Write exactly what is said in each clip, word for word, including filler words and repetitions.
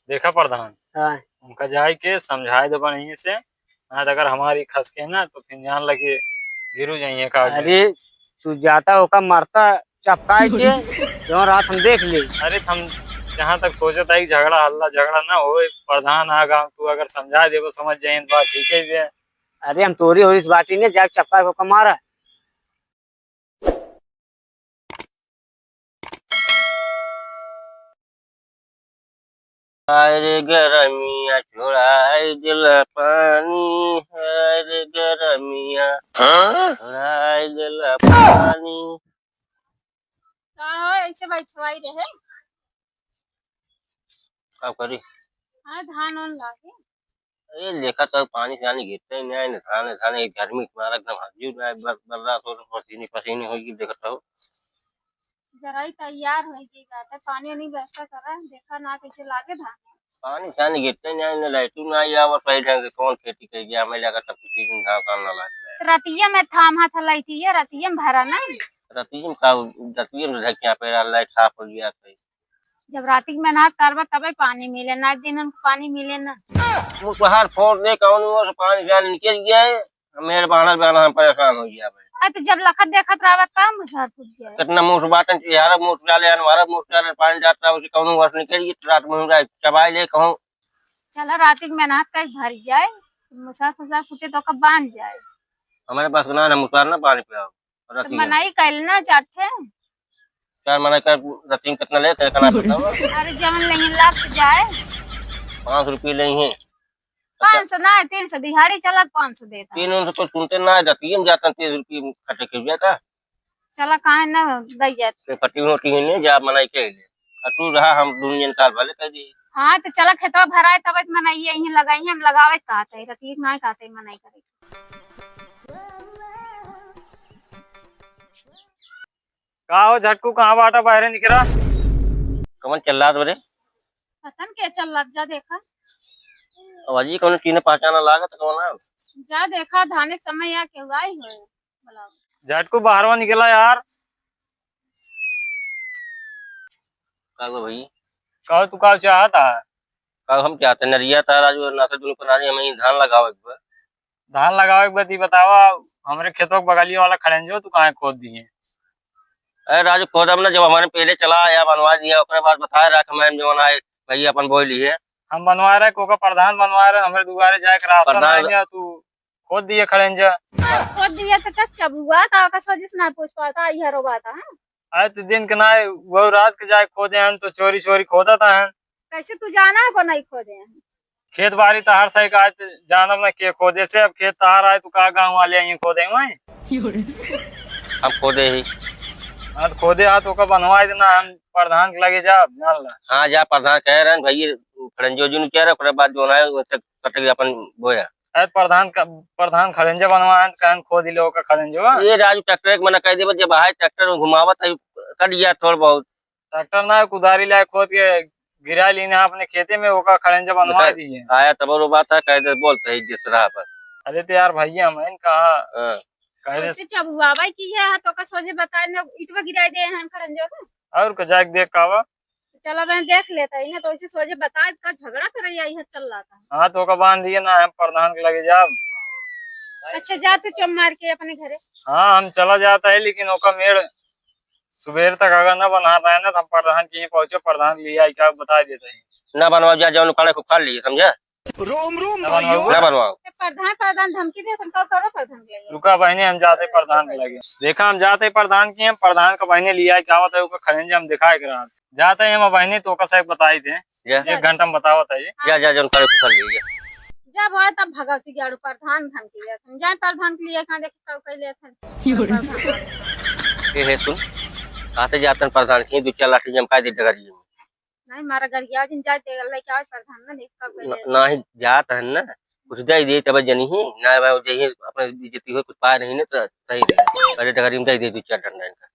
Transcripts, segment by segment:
देखा प्रधान, हाँ। उनका जाए के समझाए दे बढ़िया से, ना तो अगर हमारी खस के ना तो फिर जान लगे गिरू जाइए का आगे। अरे, तू जाता होका मरता चपकाए के, जौन रात हम देख ले। अरे, हम जहाँ तक सोचत है, झगड़ा हल्ला झगड़ा ना होए, प्रधान आ गाँव, तू अगर समझा देबो, समझ जाए तो बात ठीक है बे। अरे, हम तोरी होरी से बाटी ने, जाके चपकाए होका मारा। हाय रे गरमिया छोड़ाई देला पानी, हाय रे गरमिया हाँ? छोड़ाई देला पानी। का हो, ऐसे बैठवाई रहे? का करी? हाँ, धान ओन लागे। ए, देखा तो पानी सानी गिरते ही नहीं, न धान, न धान, एक गर्मी के मारा एकदम हजू ना, बर-, बर्दाश्त हो, पसीने, पसीने होई, देखा तो। जराई तैयार होई गई बाटे, पानी ओनी व्यवस्था करा, देखा ना कैसे लागे धान। पानी सानी गिरते ही नहीं, न लाइटू ना आई, और सही ढंग से कौन खेती कर गया, हमें लगा सब कुछ चीज में धान, धान ना लागे। रतिया में थामा था लाइटिया, रतिया में भरा ना। रतिया में का, रतिया में ढकिया पे रहा, लाइट साफ हो गया, तो जब राती के मेहनत करबा तबे पानी मिले, ना दिन उनको पानी मिले ना। मुसहर फोड़ दे, कौन वो से पानी जान निकल गया है। मेरे बानर बानर हम परेशान हो गया भाई। अरे तो जब लखत देखत रहबा का मुसहर फूट गया है? कितना मुस बाटन यार, मुस डाले, हमारा मुस डाले, पानी जाता है, उसे कौन वर्ष निकल गई, रात में हम जाए, चबाई ले कहूँ। चला राती के मेहनत कई भर जाए, मुसहर फुसहर फूटे तो ओका बांध जाए। हमारे पास ना, ना मुसहर ना पानी पियाओ। तो रतिया। मनाई कइल ना जात है। चार मनाई कर रतिया में कितना लेते हैं, कना बताओ। अरे जवन लेंगे लाग तो जाए। पाँच रुपये लेंगे। पाँच सौ ना, तीन सौ दिहाड़ी चलत, पाँच सौ देता। तीन उन से कुछ सुनते ना, रतिया में जाता तीस रुपये खटे के जाता। चला काहे ना दई जात। तो फटी होती है नहीं, जा मनाई के ले। आ तू रहा, हम दुनिया निकाल भले कर दी। हाँ, तो चला खेतवा भराए तब मनाई यहीं लगाई, हम लगावे कहते, रतिया में ना कहते मनाई करे। का हो झटकू, कहाँ बाटा, बाहरे निकरा? कमन चल रहा बरे? पता न के चल रहा, जा देखा। अब अजी कौन चीने पहचाना लागत कौन है? जा देखा, धाने के समय या केहू आई होए, बुलाओ। झटकू बाहरवा निकला यार। का हुआ भाई? कहो तू का चाहत है? का हम चाहते नरिया तार आज ना से दुनू पनारी हम ही धान लगावे के बा। धान लगावे के बाद ई बतावा, हमरे खेतवा के बगलिया वाला खड़ंजो तू काहे खोद दिए? अरे राजू, खोदब ना, जब हमारे पहले चला आया, बनवा दिया, ओकरे बाद बताए रहा कि मैम जवन आए, भैया अपन बोई लिए। हम बनवा रहे, कोका प्रधान बनवा रहे, हमरे दुआरे जाए के रास्ता प्रधान ना आइले, तू खोद दिए खड़ंजा। खोद दिए तो का चबुआ था, का सोजिस ना पूछ पाता, इहरो बात है। आज तो दिन के ना, वो रात के जाए खोदे हैं, तो चोरी चोरी खोदा था हैं। कैसे तू जाना है को नहीं खोदे हैं? खेत बारी तहार सही का, आज जानब ना के खोदे से, अब खेत तहार आए तो का गाँव वाले आइए खोदे वहीं? हम खोदे ही। हाँ, तो खोदे हाथ ओकर बनवाए देना, हम प्रधान के लगे जाब, जान ला। हाँ, जा प्रधान कह रहे हैं, भैया खड़ंजो जी ने कह रहे, ओकरे बाद जो है, वो तक कटेगी अपन बोया। अरे प्रधान का, प्रधान खड़ंजा बनवा है, तो कहन खोद ले ओकर खड़ंजवा। ये राजू ट्रैक्टर एक मना कह देबे, जब आए ट्रैक्टर में घुमावत है, कट गया थोड़ बहुत। ट्रैक्टर ना, कुदारी लाए खोद के गिरा लीन है अपने खेते में, ओका खड़ंजा बनवा दिए। आया तब वो बात है, कह दे, बोलते हैं जिस राह पर। अरे तो यार भैया, हम हैं कहाँ? हाँ। कह दे। ऐसे चबुआ भाई की है, तो का सोझे बताए ना, इतवा गिराए दे हैं खड़ंजा का। और का जाके देख का बा? चला बहन देख लेता है ना, तो ऐसे सोझे बता का झगड़ा कर रही है, चल रहा था। हाँ, तो ओका बांध दिए ना, हम प्रधान के लगे जाब। अच्छा, जा तू चम मार के अपने घरे। हाँ, हम चला जाता है, लेकिन ओका मेड़ सुबेर तक अगर ना बना पाए ना, तो हम प्रधान के यहाँ पहुँचे, प्रधान लिया आई का बता देते हैं। ना बनवा जा, जौन उखाड़े को उखाड़ लिए, समझे? रोम रोम ना बनवाओ। भाइयों। ना बनवाओ। ये प्रधान, प्रधान धमकी दे, तुम कहो करो प्रधान के लगे। रुका बहने, हम जाते प्रधान के लगे। देखा, हम जाते प्रधान के, हम प्रधान का बहने लिया आई का आवत है, ओकर खड़ंजा हम दिखाए के रहा। जाते हैं हम बहने, तो ओकर से बताई दे। जा। एक घंटा में बतावत है ये। जा, जा, जौन करे कुछ ले जा। जब है तब भगवती गाड़ू प्रधान धमकी देत हन। जाए प्रधान के लिए कहाँ देखे कब कैले हन। ये है सुन, आते जातन प्रधान के दो चार लाठी जमका दे डगरिए में। नहीं, मारा गरिया जिन जाए दे लइके आवे प्रधान ना देख कब कैले न-, हन। नहीं जात हन ना, कुछ दे दे तब जनी ही, ना भाई जही अपने बेइज्जती हो कुछ पाए नहीं ना तो सही रहे। अरे डगरी में दे दे दो चार डंडा इनका।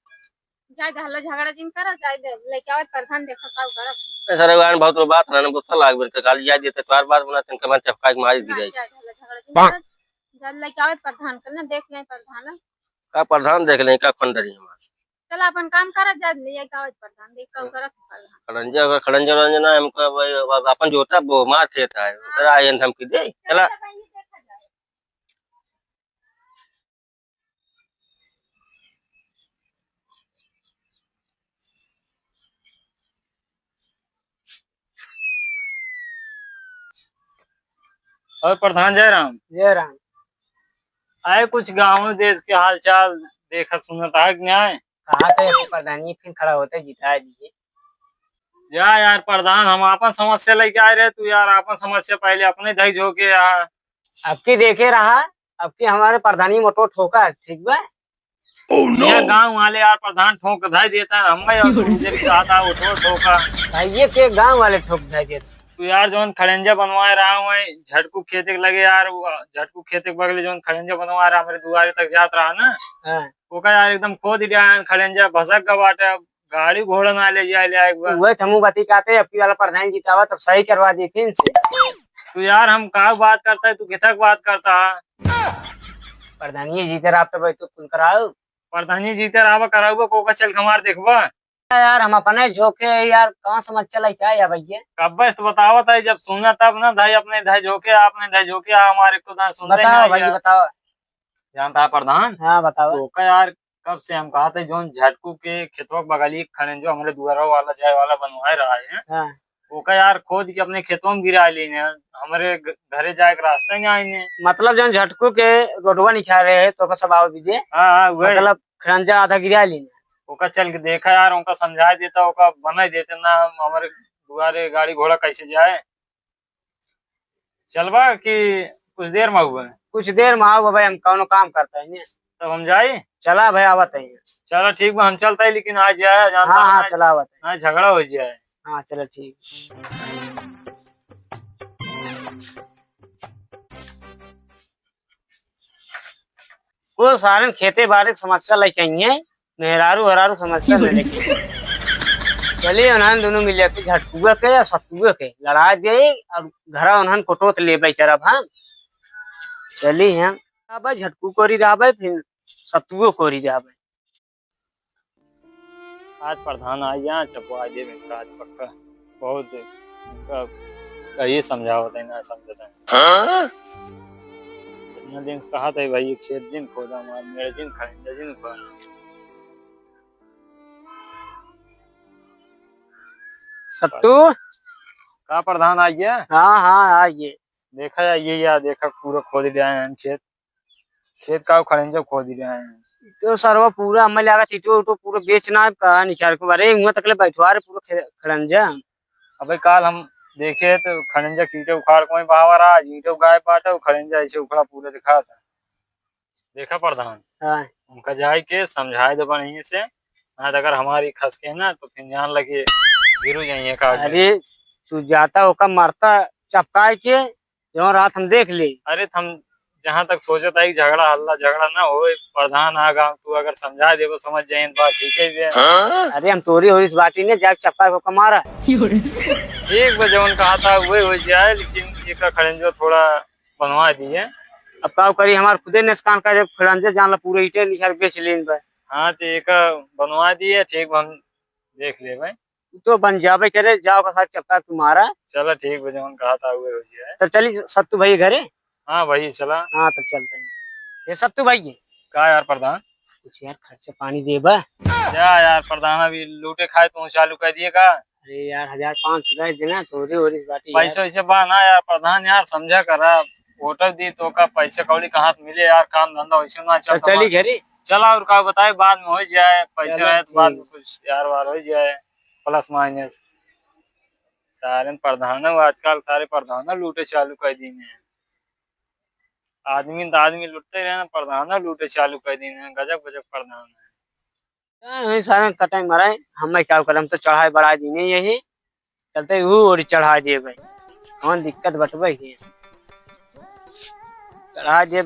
जाए दे, हल्ला झगड़ा जिन करा, जाए दे, लइके आवत प्रधान देखा का करत। ए, सर, एगो बहुत बड़ बात है ना, गुस्सा लाग बेर के गाली जाए देते, चार बार बोला, तन कमर चपका के मारी ना, गिरे। जाए दे, हल्ला झगड़ा जिन करा, जाए लइके आवत प्रधान के ना, देख लें प्रधान। का प्रधान देख लें, का खंडरी हमार। चला अपन काम करत जा, ले जाए कागज पत्ता, देख का करत है प्रधान। खड़ंजा, खड़ंजा, खड़ंजा ना, हमको अब, अब अपन जोता बो, हमार खेत है, ओकरा आयन धमकी दे, चला। चला, चला, ये देखा जाए। और प्रधान जय राम। जय राम। आए कुछ गाँव देश के हालचाल देखत सुनत आए कि नहीं आए? कहा थे प्रधान जी फिर खड़ा होते जिता दिए। जा यार प्रधान, हम आपन समस्या लेके आए रहे, तू यार आपन समस्या पहले अपने धई झोंके यार। अब की देखे रहा, अब की हमारे प्रधानी मोटो ठोका, ठीक बा? Oh no! ये गाँव वाले यार प्रधान ठोक धई देता है, हम भाई और तू इधर की आता है, वो ठोक ठोका। भाई ये के गाँव वाले ठोक धई देता? तू यार जौन खड़ंजा बनवाए रहा हुआ है, झटकू खेते के लगे यार, वो झटकू खेते के बगले जौन खड़ंजा बनवाए रहा, हमारे दुआरे तक जात रहा ना। हाँ। ओका यार एकदम खोद दिया है, खड़ंजा भसक गवा बाटे, अब गाड़ी घोड़ा ना ले जाए, ले आए एक बार। वही तो हमू बती कहते, अब की वाला प्रधान जितावा तब सही करवा दी फिर से। तू यार हम का बात करता है, तू कितना बात करता है? प्रधान ये जीते रहा तो भाई तू कुल कराओ। प्रधान ये जीते रहा कराओ, कोका चल के हमार देखबा। यार हम अपने झोंके यार, कहाँ समस्या लेके आए या भैया? कब बस तो बतावत है, जब सुना तब ना धाई अपने धाई झोंके, आपने धाई झोंके, हमारे को दान सुनते बताओ नहीं भैया, यार। बताओ। जानता है प्रधान? हाँ, बताओ। तो का यार, कब से हम कहा थे, जौन झटकू के खेतवा के बगली खड़ंजो हमरे दुआरा वाला जाए वाला बनवाए रहा है, हाँ। ओका यार खोद के अपने खेतवा में गिरा लीन है, हमरे घ-, घरे जाए के रास्ता ही नहीं आईने। मतलब जौन झटकू के रोडवा निकाल रहे हैं, तो ओका सब आवे दीजिए। हाँ, हाँ, वही। मतलब खड़ंजा आधा गिरा लीन है। ओका चल के देखा यार, ओका समझाए देता, ओका बनाए देते ना, हम हमरे दुआरे गाड़ी घोड़ा कैसे जाए? चलबा कि कुछ देर में आउबा? कुछ देर में आउबा भाई, हम कौनो काम करता है ने। तब हम जाई? चला भाई, आवत है। चला ठीक बा, हम चलता है, लेकिन आज जाए, जानता हाँ, है हाँ, ना, चला आवत है। ना झगड़ा हो जाए। हाँ, चला ठीक। कुल सारन खेते बारे के समस्या लेके आई हैं, मेहरारू हरारू समस्या ले लेके। चलिए उन्हन दोनों मिल जाके झटकुआ के या सत्तुआ के लड़ा दे और घरा उन्हन कोटोत लेबे करब हम। चलिए हम अब झटकू कोरी रहबे, फिर सत्तुओ कोरी रहबे। आज प्रधान आ गया, चपवा देवे का आज पक्का। बहुत इनका कहिए समझावत है, ना समझत है। हाँ? इतना दिन से कहा था भाई, ये खेत जिन खोदा, हमार मेड़ जिन खड़ंजा जिन खोदा। सत्तू? का प्रधान आ गया? हाँ, हाँ, आ गए। देखा या, ये यार, देखा, पूरा खोद दिया है खेत। खेत का खड़ंजा खोद दिया है। तो सरवा पूरा हमें लगा, ईंटो उटो पूरा बेचना है, कहा निकाल के, अरे, हुआ तकले बैठवा रहे पूरा खे-, खड़ंजा। अबे, काल हम देखे तो खड़ंजा के ईंटे उखाड़ कोई बहावा रहा, आज ईंटे उगाए पाटा, वो खड़ंजा ऐसे उखड़ा पूरा दिखा था। देखा प्रधान, हाँ। उनका जाए के समझाए दे बढ़िया से, ना तो अगर हमारी खस के ना, तो फिर जान लगे गिरु जाइए का। अरे, तू जाता ओका मारता चपकाए के, जौन रात हम देख ले। अरे, हम जहाँ तक सोचत है कि झगड़ा हल्ला झगड़ा ना होए, प्रधान आ गाँव, तू अगर समझा देबो, समझ जाए, बात ठीक है बे। अरे, हम तोरी होरिस बाटी ने, जाके चप्पा को कमारा। एक बजे जौन कहा था, वही हो जाए, लेकिन एक खड़ंजो थोड़ा बनवा दिए। अब का करी, हमार खुदे नुकसान का, जब खड़ंजे जान ला पूरे ईंटे निकाल बेच लेन बा। हाँ, तो एक बनवा दिए, ठीक, हम देख लेबे। तू तो बन जाबे करे, जाओ का साथ चप्पा तुम्हारा। चला ठीक बा, जौन कहा था उहे हो जाए। तो चली सत्तू भाई घरे। हाँ भाई, चला। हाँ, तो चलते हैं। ये सत्तू भाई ये। का यार प्रधान? कुछ यार खर्चा पानी देबा। क्या यार प्रधान, अभी लूटे खाए तू चालू कर दिए का? अरे यार, हजार पाँच सौ दे देना, तोरे ओरिस बाटी यार। पैसा वैसे बा ना यार प्रधान, यार समझा करा। वोटर दी तो का पैसा कौड़ी कहाँ से मिले यार, काम धंधा वैसे ना तो चलता चली बा। घरे। चला और का बताए, बाद में हो जाए, पैसे चला रहे तो बाद ठीक। में कुछ यार वार हो जाए। प्लस माइनस। सारे प्रधान आजकल सारे प्रधान लूटे चालू कर दीन है। आदमी तो आदमी लूटते रहे ना, प्रधान लूटे चालू कर दीन है। गजब गजब प्रधान है। का है सारे कटाई मराई, हमें क्या करम तो चढ़ाई बढ़ा दीने यही। चलते हूँ और चढ़ा दिए भाई। कौन दिक्कत बटबे ही। चढ़ा दिए।